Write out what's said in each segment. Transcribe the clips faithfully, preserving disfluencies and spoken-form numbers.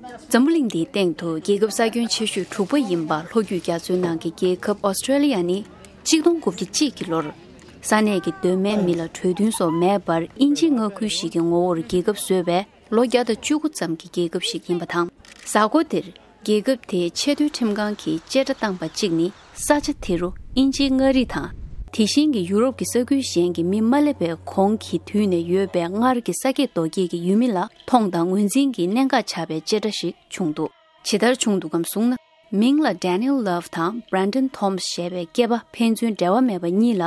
འཛམ་བུ་གླིང་འདིའི་སྟེང་དུ་རྒྱལ་ཁབ་ས་ཁྱོན་ཆེ་ཤོས་དྲུག་པ་ཡིན་པ་ལྷོ་རྒྱུད་རྒྱ་མཚོའི་ནང་གི་རྒྱལ་ཁབ་ཨོ་སི་ཀྲེ་ལི་ཡ་ནི་གཅིག་སྟོང་དགུ་བརྒྱ་གཅིག་གི་ལོར་ས་གནས་ཀྱི་གདོད་མའི་མི་ལ་གྲོས་མཐུན་སོགས་མེད་པར་དབྱིན་ཇིའི་མངའ་ཁུལ་ཞིག་གི་ངོ་བོར་རྒྱལ་ཁབ་བཟོས་པའི་ལོ་བརྒྱ་དང་བཅུ་དགུ་ཙམ་གྱི་རྒྱལ་ཁབ་ཞིག་ཡིན་པ་དང་། གཟའ་འཁོར་འདིར་རྒྱལ་ཁབ་དེའི་ཆེས་མཐོའི་ཁྲིམས་ཁང་གིས་བཅད་ཁྲ་བཏང་པ་གཅིག་ནི་ས་ཆ་དེ་རུ་དབྱིན་ཇིའི་མངའ་རིས་དང་། དེ་བཞིན་གྱི་ཡུ་རོབ་ཀྱི་ས་ཁུལ་གཞན་གྱི་མི་མ་སླེབས་པའི་གོང་གི་དུས་ནས་ཡོད་པའི་སྔར་གྱི་ས་སྐྱེས་རྡོ་སྐྱེས་ཀྱི་ཡུལ་མི་ལ་མཐོང་དང་ངོས་འཛིན་གྱི་གནད་འགག་ཆགས་པའི་བཅད་ཁྲ་ཞིག་བྱུང་འདུག་ཇི་ལྟར་བྱུང་འདུག་གམ་གསུངས་ན། མིང་ལ་Daniel Love དང་Brandon Thomas ཞེས་པའི་སྐྱེས་པ་ཕན་ཚུན་འབྲེལ་བ་མེད་པ་གཉིས་ལ།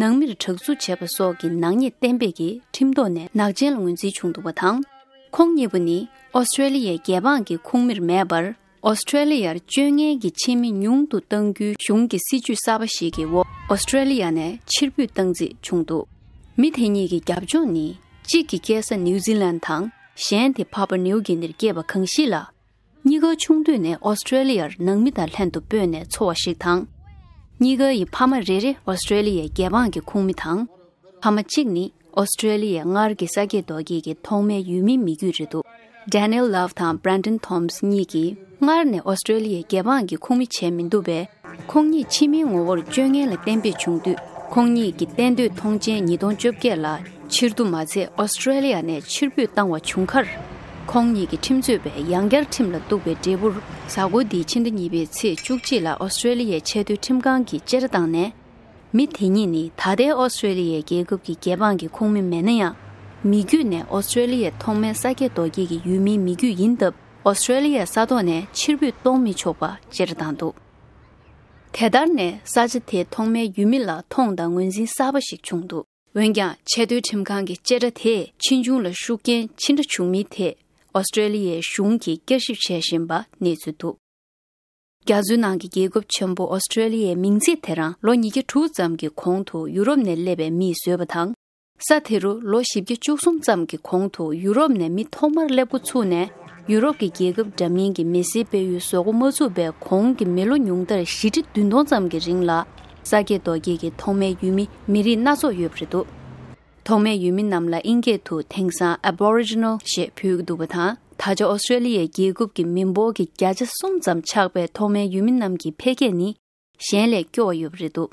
ནང་མིར་དྲག་རྩུབ་བྱས་པ་སོགས་ཀྱི་ནག་ཉེས་གཏན་འབེབས་ཀྱིས་ཁྲིམས་ཐོག་ནས་ནག་ཅན་ལ་ངོས་འཛིན་བྱུང་འདུག་པ་དང་། ཁོང་གཉིས་པོ་ནི་ཨོ་སི་ཀྲེ་ལི་ཡའི་རྒྱལ་འབངས་ཀྱི་ཁོངས་མིར་མེད་པར། ཨོ་སི་ཀྲེ་ལི་ཡར་སྤྱོད་ངན་གྱི་ཕྱི་མི་ཉུང་དུ་གཏང་རྒྱུའི་གཞུང་གི་སྲིད་ཇུས་གསར་པ་ཞིག་གི་འོག་ཨོ་སི་ཀྲེ་ལི་ཡ་ནས་ཕྱིར་འབུད་བཏང་རྩིས་བྱུང་འདུག་མི་དེ་གཉིས་ཀྱི་རྒྱབ་ལྗོངས་ནི། གཅིག་གི་སྐྱེས་ས་ནིའུ་ཛི་ལན་དང་། གཞན་དེ་ཕ་པ་ནིའུ་གི་ནིར་སྐྱེས་པ་གང་ཞིག་ལ། གཉིས་ཀ་ཆུང་དུས་ནས་ཨོ་སི་ཀྲེ་ལི་ཡར་ནང་མི་དང་ལྷན་དུ་སྤོས་ནས་འཚོ་བ་ཞིག་དང་། གཉིས་ཀ་ཡི་ཕ་མ་རེ་རེ་ཨོ་སི་ཀྲེ་ལི་ཡའི་རྒྱལ་འབངས་ཀྱི་ཁོངས་མི་དང་། ཕ་མ་གཅིག་ནི་ཨོ་སི་ཀྲེ་ལི་ཡའི་སྔར་གྱི་ས་སྐྱེས་རྡོ་སྐྱེས་ཀྱི་ཐོག་མའི་ཡུལ་མིའི་མི་རྒྱུད་རེད་འདུག Daniel Love དང་Brandon Thomas གཉིས་ཀྱིས་སྔར་ནས་ཨོ་སི་ཀྲེ་ལི་ཡའི་རྒྱལ་འབངས་ཀྱི་ཁོངས་མི་བྱས་མི་འདུག་པས། ཁོང་གཉིས་ཕྱི་མིའི་ངོ་བོར་སྤྱོད་ངན་ལ་གཏན་འབེབས་བྱུང་དུས། ཁོང་གཉིས་ཀྱི་གཏན་སྡོད་མཐོང་མཆན་ཉིས་སྟོང་བཅོ་བརྒྱད་ལ་ཕྱིར་བསྡུ་མ་ཚད་ཨོ་སི་ཀྲེ་ལི་ཡ་ནས་ཕྱིར་འབུད་བཏང་བ་བྱུང་ཁར། ཁོང་གཉིས་ཀྱི་ཁྲིམས་རྩོད་པས་ཡང་བསྐྱར་ཁྲིམས་ལ་གཏུགས་པའི་འབྲས་བུར། གཟའ་འཁོར་འདིའི་ཕྱི་ཟླ་གཉིས་པའི་ཚེས་བཅུ་གཅིག་ལ་ཨོ་སི་ཀྲེ་ལི་ཡའི་ཆེས་མཐོའི་ཁྲིམས་ཁང་གིས་བཅད་ཁྲ་བཏང་ནས། མི་དེ་གཉིས་ནི་ད་ལྟའི་ཨོ་སི་ཀྲེ་ལི་ཡའི་རྒྱལ་ཁབ་ཀྱི་རྒྱལ་འབངས་ཀྱི་ཁོངས་མི་མེད་ན་ཡང་། མི་རྒྱུད་ནས་ཨོ་སི་ཀྲེ་ལི་ཡའི་ཐོག་མའི་ས་སྐྱེས་རྡོ་སྐྱེས་ཀྱི་ཡུལ་མིའི་མི་རྒྱུད་ཡིན་སྟབས། ཨོ་སི་ཀྲེ་ལི་ཡའི་ས་ཐོག་ནས་ཕྱིར་འབུད་གཏོང་མི་ཆོག་པ་བཅད་ཁྲ་བཏང་འདུག་དེ་ལྟར་ནས་ས་ཆ་དེའི་ཐོག་མའི་ཡུལ་མི་ལ་མཐོང་དང་ངོས་འཛིན་གསར་པ་ཞིག་བྱུང་འདུག་འོན་ཀྱང་། ཆེས་མཐོའི་ཁྲིམས་ཁང་གི་བཅད་ཁྲ་དེས་ཕྱིས་འབྱུང་ལ་ཤུགས་རྐྱེན་ཅི་འདྲ་བྱུང་མིན་ཐད། ཨོ་སི་ཀྲེ་ལི་ཡའི་གཞུང་གིས་བསྐྱར་ཞིབ་བྱེད་བཞིན་པ་གནས་ཚུལ་འདུག་རྒྱ་མཚོའི་ནང་གི་རྒྱལ་ཁབ་ཆེན་པོ་ཨོ་སི་ཀྲེ་ལི་ཡའི་མིང་ཚིག་དེ་རང་ལོ་ཉིས་བརྒྱ་དྲུག་ཙམ་གྱི་གོང་དུ་ཡུ་རོབ་ནས་སླེབས་པའི་མིས་བཟོས་པ་དང་། ས་དེ་རུ་ལོ་བཞི་བརྒྱ་བཅུ་གསུམ་ཙམ་གྱི་གོང་དུ་ཡུ་རོབ་ནས་མི་ཐོག་མར་སླེབས་འགོ་ཚུགས་ནས། ཡུ་རོབ་ཀྱི་རྒྱལ་ཁབ་འདྲ་མིན་གྱི་མི་སེར་སྤེལ་ཡུལ་བཟོ་འགོ་མ་ཚུགས་པའི་གོང་གི་མི་ལོ་ཉུང་མཐར་བཞི་ཁྲི་བདུན་སྟོང་ཙམ་གྱི་རིང་ལ། ས་སྐྱེས་རྡོ་སྐྱེས་ཀྱི་ཐོག་མའི་ཡུལ་མི་མི་རིགས་སྣ་ཚོགས་ཡོད་པ་རེད་འདུག་ཐོག་མའི་ཡུལ་མི་རྣམས་ལ་དབྱིན་སྐད་དུ་དེང་སང་Aboriginal ཞེས་འབོད་ཀྱི་འདུག་པ་དང་། ད་ཆ་ཨོ་སི་ཀྲེ་ལི་ཡའི་རྒྱལ་ཁབ་ཀྱི་མི་འབོར་གྱི་བརྒྱ་ཆ་གསུམ་ཙམ་ཆགས་པའི་ཐོག་མའི་ཡུལ་མི་རྣམས་ཀྱི་འཕེལ་རྒྱས་ནི་གཞན་ལས་སྐྱོ་བ་ཡོད་པ་རེད་འདུག